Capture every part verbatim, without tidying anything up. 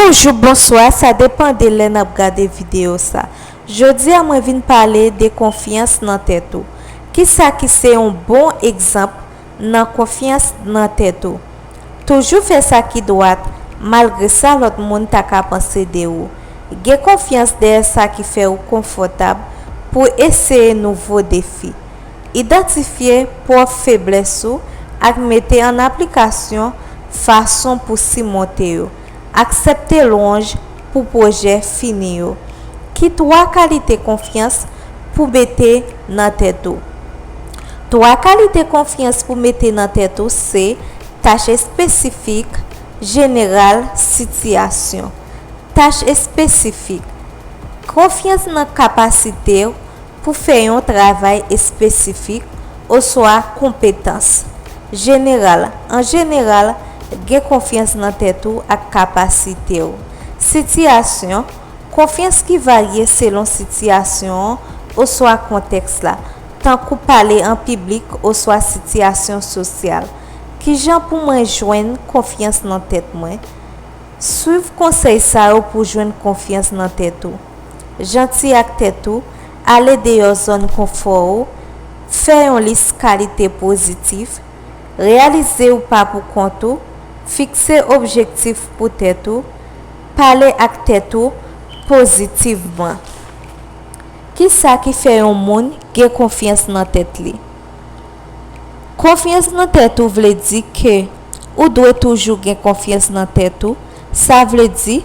Bonjou, bonswa, sa depann de lè n ap gade videyo sa. Jodi a mwen vin pale de konfyans nan tèt ou. Kisa ki se yon bon egzanp nan konfyans nan tèt ou? Toujou fè sa ki dwat, malgre sa lòt moun ta ka panse de ou. Gen konfyans dèyè sa ki fè ou konfòtab pou eseye nouvo defi. Idantifye pwòp feblès ou ak mete an aplikasyon fason pou simonte yo. Aksepte lwanj pou pwojè fini yo. Ki twa kalite konfyans pou mete nan tèt ou? Twa kalite konfyans pou mete nan tèt ou se tach espesifik, jeneral, sitiyasyon. Tach espesifik. Konfyans nan kapasite w pou fè yon travay espesifik oswa konpetans. Jeneral. An jeneral, gen konfyans nan tèt ou ak kapasite w. Sitiyasyon. Konfyans ki varye selon sitiyasyon an oswa kontèks la, tankou pale an piblik oswa sitiyasyon sosyal. Kijan pou mwen jwenn konfyans nan tèt mwen? Swiv konsèy sa yo pou jwenn konfyans nan tèt ou. Janti ak tèt ou, ale deyò zòn konfò ou, fè yon lis kalite pozitif, reyalize ou pa pou kont ou, fikse objektif pou tèt ou, pale ak tèt ou pozitivman. Kisa ki fè yon moun gen konfyans nan tèt li? Konfyans nan tèt ou vle di ke ou dwe toujou gen konfyans nan tèt ou, sa vle di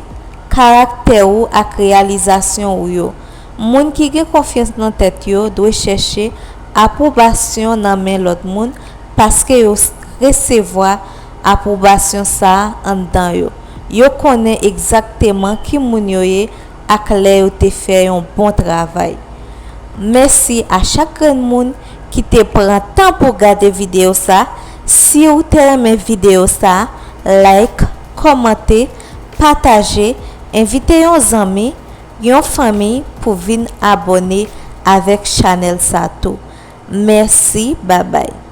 karaktè ou ak reyalizasyon ou yo. Moun ki gen konfyans nan tèt yo dwe chèche apwobasyon nan men lòt moun paske yo resevwa apwobasyon sa a anndan yo. Yo konnen egzakteman ki moun yo ye ak lè yo te fè yon bon travay. Mèsi a chak grenn moun ki te pran tan pou gade videyo sa. Si ou te renmen videyo sa, like, kòmante, pataje, envite yon zanmi, yon fanmi pou vin abòne avèk chanèl sa tou. Mèsi, babay.